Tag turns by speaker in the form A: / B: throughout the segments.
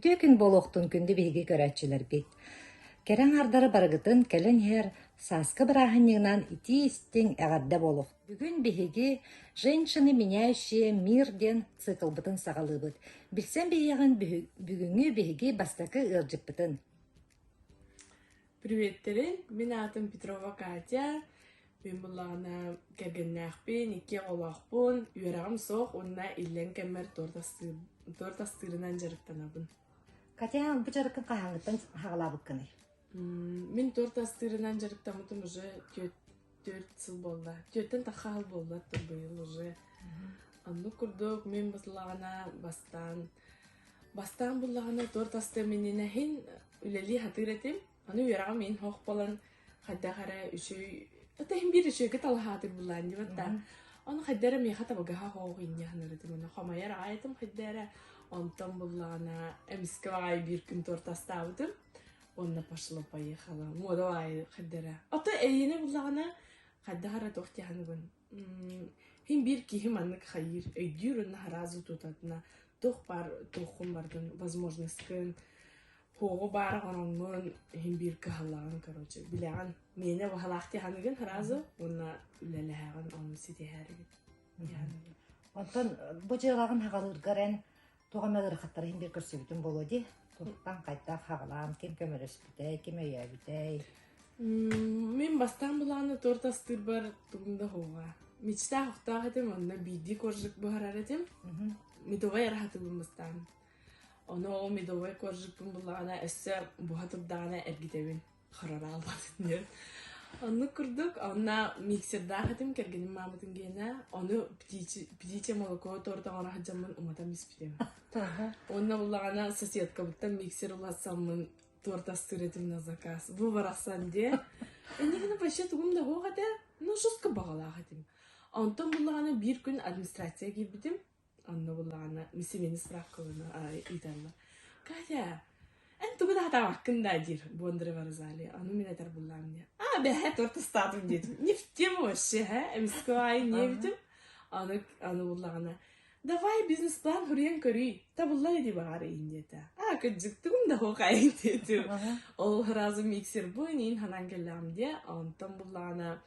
A: Үтүө күн буолуохтун күндү биһиги көрөөччүлэрбит! Кэрэ аҥаардары барыгытын кэлэн иһэр сааскы бырааһынньыгынан итии-истиҥ эҕэрдэ буолуохтун! Бүгүн биһиги «Женщины, меняющие мир» диэн циклбытын саҕалыыбыт. Билсэн биһиэҕин бүгүҥҥү биһиги бастакы ыалдьыппытын.
B: Приветтерин, мин аатым Петрова Катя, мин буллаҕына кэргэннээхпин, икки оҕолоохпун, үөрэҕим суох уонна иллэҥ кэммэр торт астыырынан дьарыктанабын.
A: Катя, бу дьарыккын хаһааҥҥыттан саҕалаабыккыный?
B: Мин торт астыырынан дьарыктаммытым уже 4 сыл буолла. Түөртэн тахха сыл буолла быйыл уже. Оннук курдук мин бусулаҕына бастаан бастаан буллаҕына торт астыам иннинэ иһин үлэлии сатыыр этим. Аны үөрэҕим иһин хоох буолан хайдах эрэ үчүгэй это иһин биир үчүгэйгэ талаһаатыр буллаан дибат да. Ону хайда эрэ миэхэ табыгаһа хоох инньэ саныыр этим. Ону хомойор аҕай этим хайда эрэ. Онтон буллаҕына эмискэ баҕайы биир күн торт астаабытым. Уонна пошло-поехало. Муода аайы хайда эрэ. Ото эйиэнэ буллаҕына хайдах эрэ туох диэханыбын Хин биир киһи маннык хайыыр, өйдүүр уонна сразу тутатына туох баар туоххун бардын, возможностькын, хуоҕу баар оҥороҥҥун иһин биир кыһаллаҕын короче билэҕин. Миэнэ баһалаах диэханыгын сразу уонна үлэлэһэҕин ону ситиһээригин.
A: Онтон бу дьыалаҕын хаҕалыыргар эн Туох эмэ ыарахаттары иһин биир көрсүбүтүм буолуо дии. Туохтан хайдах хаҕалаан, ким көмөлөспүтэй, ким өйөөбүтэй?
B: Мин бастаан былааны торт астыырбар тугум да суоҕа. Мечтаах охтоох этим, онно биирдии коржик буһарар этим. Медовай араһатыбын бастаан. Ону ол медовай коржикпын буллаҕына өссө буһа турдаҕына эргитэбин. Харалаалбатын диэн. Оннук курдук, онно миксердаах этим, кэргэним маамытын гиэнэ, ону птичье молоко торт оҥоро сылдьаммын уматан испитим. Уонна буллаҕына соседкабыттан миксер уларсаммын торт астыыр этим на заказ. Бу барахсан диэ. Иннигини вообще тугум да суох этэ, ну жестко баҕалаах этим. Онтон буллаҕына биир күн администрация киирбитим. Онно буллаҕына мисимини справкалана ыыталлар. Катя, эн тугу да сатаабаккын да диир Бондарева Розалия. Ону мин этэр буллаам диye. А, бэһэ торт астаатым диэтим. Не в тему вообще, һэ? Эмискэ аайы диэбитим. Аны, аны буллаҕына, давай бизнес-план суруйан көрүй. Табыллар ини баҕар иин диэтэ. А, кырдьык тугум да хуохайын диэтим. Ол сразу миксер бу иин ханан кэллэҕим диye. Онтон буллаҕына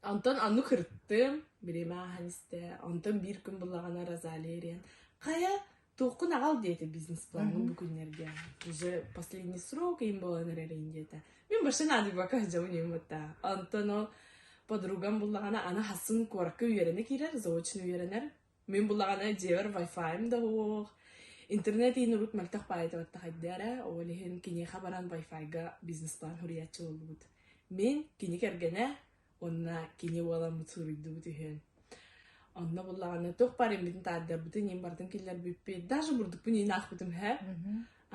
B: Онтон оннук ырыттым, бириэмэ ааһан истэ. Онтон биир күн буллаҕына Розалия эрийэн, «Хайа, туоххун аҕал» диэтэ бизнес-плаҥҥын бу күннэргэ. Уже последний срок им буолан эрэрин диэтэ. Мин больше наадыйбакка сылдьабын им бытта. Онтон ол подругам буллаҕына аны хасын куоракка үөрэнэ киирэр, заочно үөрэнэр. Мин буллаҕына дьиэбэр вайфайым да суох. Интернет иһин урут мөлтөх баайыта баттахайда эрэ, ол иһин киниэхэ баран вайфайга бизнес-план суруйааччы буоллубут. Мин, кини кэргэнэ уонна кини уоламмыт суруйдубут үһүөн. Онно буллаҕына туох баар иммитин таардарбытын, иин барытын киллэрбиппит, даже бурдукпун иин аахпытым һэ.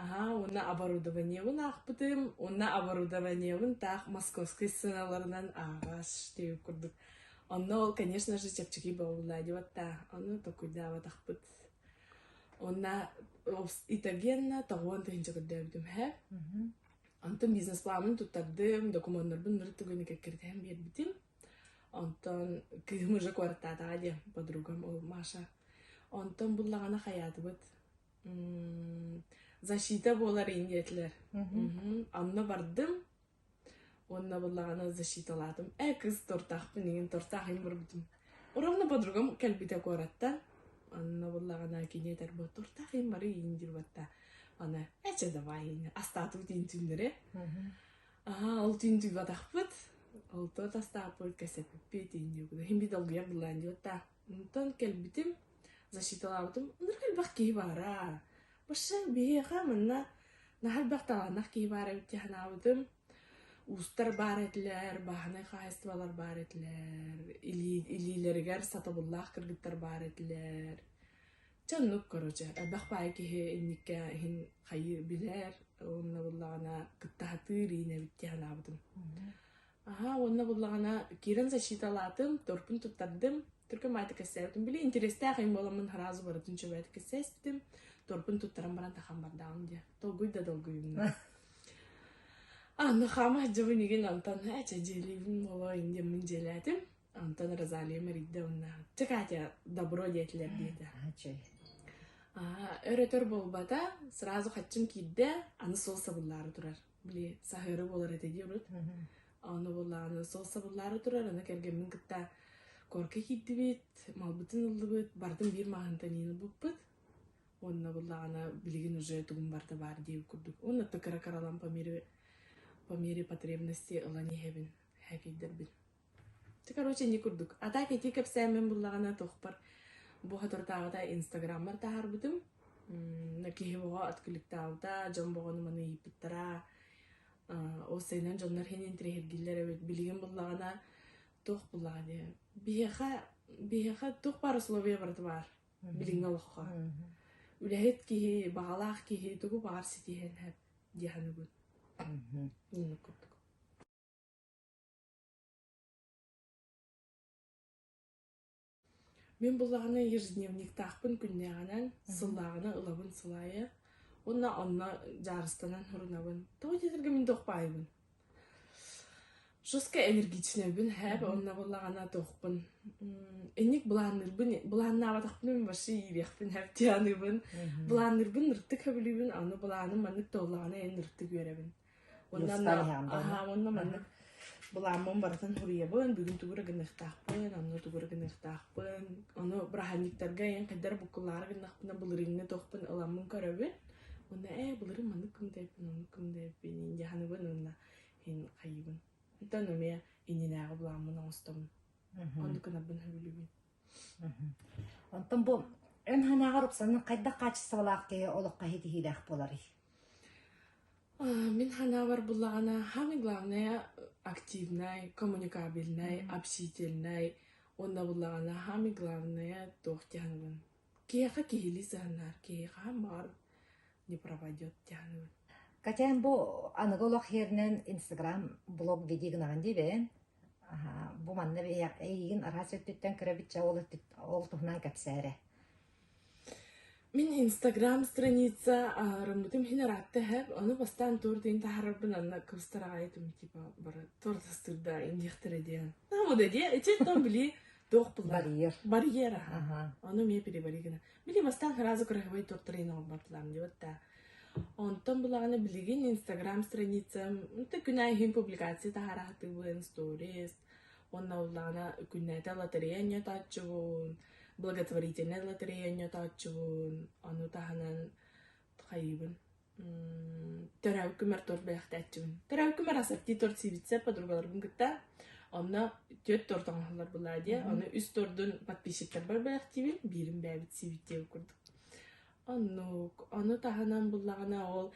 B: Аһаа, уонна оборудованиебын аахпытым, уонна оборудованиебын таах московскай сценаларынан ааҕаш диэбит курдук. Онно ол, конечно же, чэпчэки буолла диэбэт ону толкуйдаабатахпыт. Уонна итогенна 90 000 көрдөөбүтүм һэ. Онтон бизнес-планын туттардым, докумуоннарбын нырыт түгэни кэккиритиһэн биэрбитим. Онтон кыыһым уже куораттаатаҕа диэн подругам ол Маша. Онтон буллаҕына хайаатыбыт защита буолар ин диэтилэр. Онно бардым. Уонна буллаҕына защиталаатым. Ээ кыз тортаахпын иҥин тортаах иҥин барбытым. Ровно подругам кэлбитэ куораттан. Онно буллаҕына кини этэр бу тортаах иҥин бары иин диир батта. Аны эчэ давай иин астаатыбыт иин түүннэри. Аха ол түүн түйбатахпыт. Ол торт астааппыт кэсэппиппит иин диэбит. Хин би долгуйар буллаан диэбит Онтон кэлбитим, защиталаабытым, ынырык элбэх киһи баара. Вообще биһиэхэ манна наһаа элбэх талааннаах киһи баар эбит дии санаабытым. Уустар баар этилэр, бааһынай хаһаайыстыбалар баар этилэр, илиилэригэр сатабыллаах кыргыттар баар этилэр. Чэ оннук короче, элбэх баай киһи инниккэ иһин хайыы билэр, уонна буллаҕына кытта сатыыр иин эбит дии санаабытым. Аһаа, уонна буллаҕына киирэн защиталаатым, торпун туттардым, түргэн баайдык кэпсээбитим. Били интэриэстээх им буоламмын сразу барытын чөбөөтүк кэпсээспитим. Торпун туттаран баран тахан бардаҕым диye. Долгуй да долгуйумна. Анна хаама сылдьабын игин онтон ээ чэ дьиэлиибин боло индиэммин дьиэлээтим. Онтон Розалия мэрийдэ уонна чэ Катя добро диэтилэр диэтэ. Өр-өтөр буолбата, сразу хаччым киирдэ, аны суол сабыллаары турар. Били саһыары буолар этэ дии урут. Ону буоллаҕына суол сабыллаары турар, аны кэргэммин кытта корка киирдибит, малбытын ыллыбыт, барытын биир маҕаһыынтан иин ылбыппыт. Уонна буллаҕына билигин уже тугум барыта баар диэбит курдук. Уонна кыра-кыралаан по мере потребности ылан иһэбин, һээкэйдэрбин. Ты, короче, не курдук. А так ити кэпсээммин буллаҕына туохпар бу соторутааҕыта инстаграммар таһаарбытым. Киһи боҕо откликтаабыта, дьон боҕону маны ыйыппыттара. Ол сайынан дьоннор иһин интириэһиргииллэр эбит. Билигин буллаҕына туох буллаҕа диye. Биһиэхэ биһиэхэ туох баар условия барыта баар билиҥҥи олоххо. Үлэһит киһи, баҕалаах киһи тугу баҕар ситиһэн сөп дии саныыбын. Инник курдук. Мин буллаҕына ежедневниктаахпын күннээҕинэн, сыллааҕынан ылабын сыл аайы. Уонна онно дьаарыстанан сурунабын. Тоҕо диэтэргэ мин туох баайбын. Жестко энергичнэйбин һээп онно буллаҕына туохпун инник былаанныырбын былааннаабатахпына мин вообще иириэхпин һээп дии Былаанныырбын ыртык сөбүлүүбүн, аны былааным маннык туоллаҕына эн ыртык үөрэбин. Уонна уонна маннык былааммын барытын суруйабын, бүгүн тугу эрэ гыныахтаахпын, онно тугу эрэ гыныахтаахпын. Ону бырааһынньыктарга эн хайдах эрэ буккуллаары гыннахпына былырыыҥҥы туохпун ыламмын көрөбүн. Уонна ээ былырыын маннык гыммыт эбиппин, оннук гыммыт эбиппин дии саныыбын уонна иһин хайыыбын. Онтон эмиэ иннинээҕи былааммын оҥостобун. Оннук гынарбын сөбүлүүбүн.
A: Онтон бу эн санааҕар уксанын хайдах хаачыстыбалаах киһи олоххо ситиһиилээх буоларый?
B: Мин санаабар буллаҕына, самое главное активнай, коммуникабельнай, общительнай уонна буллаҕына самое главное туох дии саныыбын. Киһиэхэ киһилии сыһыаннаһар киһи хаһан баҕар не пропадет дии саныыбын.
A: Катя, эн бу аныгы олох иһэринэн Инстаграм блог веди гынаҕын диибэйэн. Бу манна эйигин араас өттүттэн көрөбүт ол, ол туһунан кэпсээ эрэ.
B: Мин Инстаграм страница арыммытым иһин ыраатта иһэр, ону бастаан торт иһин таһаарарбын анна кыбыстар аҕай этим, типа бары торт астыырда индиэхтэрэ диэн. Наамуда диэ, ити том били туох буллар.
A: Барьер.
B: Барьер аха. Ону эмиэ перебори гына. Били бастаан сразу красивый торттары иһин оҥорбатылаам диэбит да. Онтон булаҕына билигин Инстаграм страницам, күн аайы иһин публикация таһаараахтыыбын, сторис, Уонна ыллаҕына күннээтэ лотерея оонньотооччубун, благотворительнай лотерея оонньотооччубун, ону таһынан хайыыбын төрөөбүт күммэр торт бэлэхтээччибин. Төрөөбүт күммэр ассорти торт сиибитсэ подругаларбын кытта онно түөрт торт оҥоһуллар былаа диэ. Ону үс тордун подписчиктарбар бэлэхтиибин, биирин бэйэбит сиибит диэбит курдук. Оннук. Ону таһынан буллаҕына ол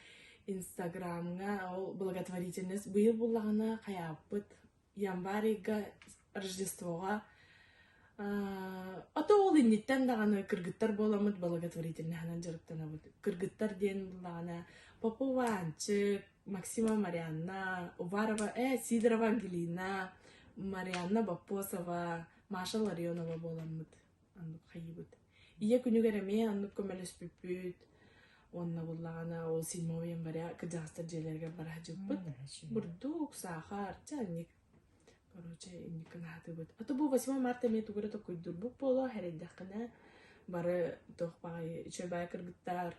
B: Инстаграмҥа ол благотворительность быйыл буллаҕына хайааппыт Январь ыйга Рождествоҕа а то ол инниттэн даҕаны кыргыттар буоламмыт благотворительноһынан дьарыктанабыт. Кыргыттар диэн буллаҕына Попова Аанчык, Максимова Марианна, Уварова, Сидорова Ангелина, Марианна Боппосова, Маша Ларионова буоламмыт оннук хайыыбыт. Ийэ күнүгэр эмиэ оннук көмөлөспүппүт. Уонна буллаҕына ол 7 января кырдьаҕастар дьиэлэригэр бара сылдьыбыппыт. Бурдук, саахар, чэ инник. Короче, инник гынаатыбыт. А то бу 8 марта эмиэ тугу эрэ токуйдурбут буолуо, сэрэйдэххинэ бары туох баҕайы үчүгэй баҕайы кыргыттар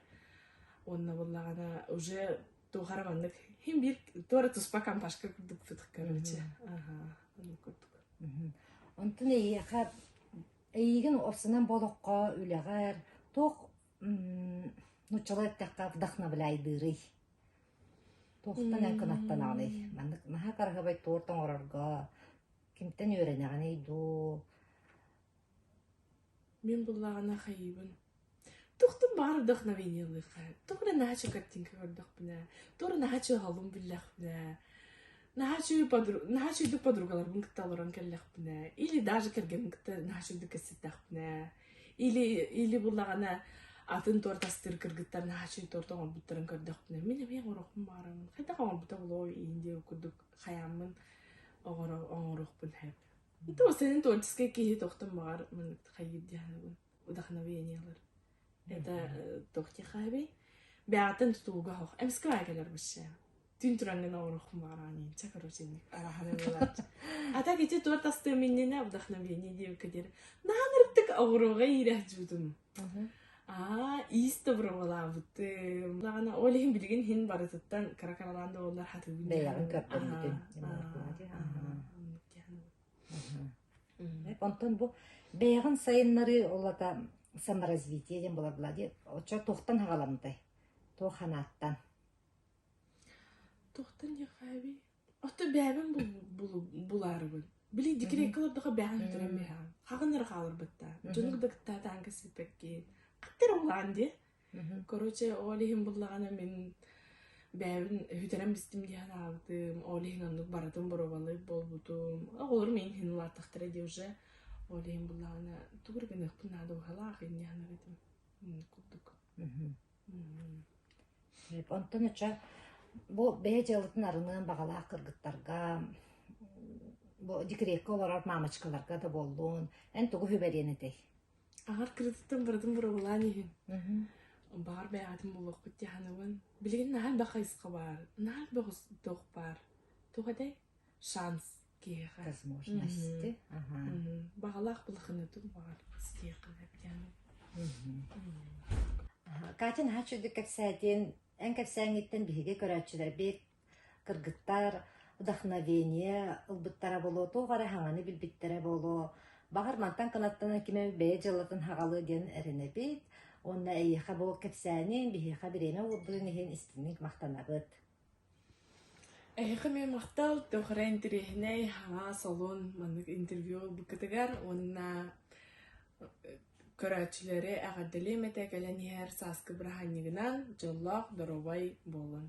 B: уонна буллаҕына уже туох эрэ маннык хин биир туора туспа компашка курдукпут короче. Аха, оннук курдук.
A: Онтон эйиэхэ эйиигин уопсанан бу олоххо үлэҕэр туох нууччалыы эттэххэ вдохновляйдыырый? Туохтан эн кынаттанаҕыный? Маннык наһаа кыраһыабай торт оҥорорго кимтэн үөрэнэҕиний дуу?
B: Мин буллаҕына хайыыбын. Туохтан баҕар вдохновение ылыахха. Тоҕо эрэ наһаа үчүгэй картинка көрдөхпүнэ, тоҕо эрэ наһаа үчүгэй оһолун биллэхпинэ, наһаа үчүгэй наһаа үчүгэйдик подругаларбын кытта олорон кэллэхпинэ, или даже кэргэммин кытта наһаа үчүгэйдик кэпсэттэхпинэ, или или буллаҕына атын торт астыыр кыргыттар наһаа үчүгэй торт оҥорбуттарын көрдөхпүнэ, мин эмиэ оҥоруохпун баҕарабын. Хайдах оҥорбута буолуой иин диэн курдук хайааммын оҥоруохпун сөп. То сенин творческай киһи тохтон баҕар маннык хайыыр дии саныыбын. Вдохновение ылар. Это туох диэхээбий? Бэйэҕиттэн тутулуга суох. Эмискэ баайа кэлэр вообще. Түүн тураҥҥын оҥоруохпун баҕараҕын иинчэ короче инник араһаны буолааччы. А так ити торт астыам иннинэ вдохновение диэбиккэ диэри наһаа ынырыктык оҕуруоҕа иирэх дьуутум. Аа, иис да боруобалаабытым. Даҕаны ол иһин билигин иһин барытыттан кыра-кыралаан да буоллар хатыыбын
A: Бэйэҕин
B: дьаһанабын.
A: көрдөрбүтүн
B: Аа, аа, аа, оннук дьаһанабын.
A: Онтон бу бэйэҕин сайыннарыы ол ата саморазвитие диэн буолар буолла дии. Оччо туохтан хаҕаламмытай? Туох ханааттан?
B: Туохтан диэххээбий? Ото бэйэбин булаарыбын. Били декрекка олордохо бэйэҕин сүтэрэн биһэҕин. Хаҕын эрэ хааларбытта. Дьону да кытта таан кэспиппэккин. Хаттар улаан дии. Короче, ол иһин буллаҕына мин бэйэбин сүтэрэн бистим дии санаабытым. Ол иһин оннук барытын боруобалыыр буолбутум. Оҕолорум миигин иһин улааттахтара дии уже. Ол иһин буллаҕына тугу эрэ гыныахпын наада уһалаах инньэ саныыр этим. Курдук.
A: Онтон оччо бу бэйэ дьыалатын арыныан баҕалаах кыргыттарга, бу декреккэ олорор мамочкаларга да буоллун, эн тугу сүбэлиэн этэй?
B: Аҕар кырытыттан барытын боруобалаан иһин. Баҕар бэйэҕитин булуохпут дии саныыбын. Билигин наһаа элбэх хайысха баар, наһаа элбэх туох баар. Туох этэй? Шанс киһиэхэ.
A: Возможности. Аха.
B: Баҕалаах былахынытын баҕар ситиэххэ сөп диэн.
A: Катя наһаа үчүгдүк кэпсээтин. Эн кэпсээҥҥиттэн биһиги көрөөччүлэрбит, кыргыттар вдохновение ылбыттара буолуо, туох эрэ саҥаны билбиттэрэ буолуо. Баҕар мантан кынаттанан ким эмит бэйэ дьыалатын хаҕалыа диэн эрэнэбит. Уонна эйиэхэ бу кэпсээниҥ биһиэхэ бириэмэ уурбутун иһин истиҥник махтанабыт.
B: Эһиэхэ эмиэ махтал, туох эрэ интэриэһинэй, хаҥа солун маннык интервью ылбыккытыгар уонна көрөөччүлэри эҕэрдэлиэм этэ кэлэн иһэр сааскы бырааһынньыгынан дьоллоох, доруобай буолун.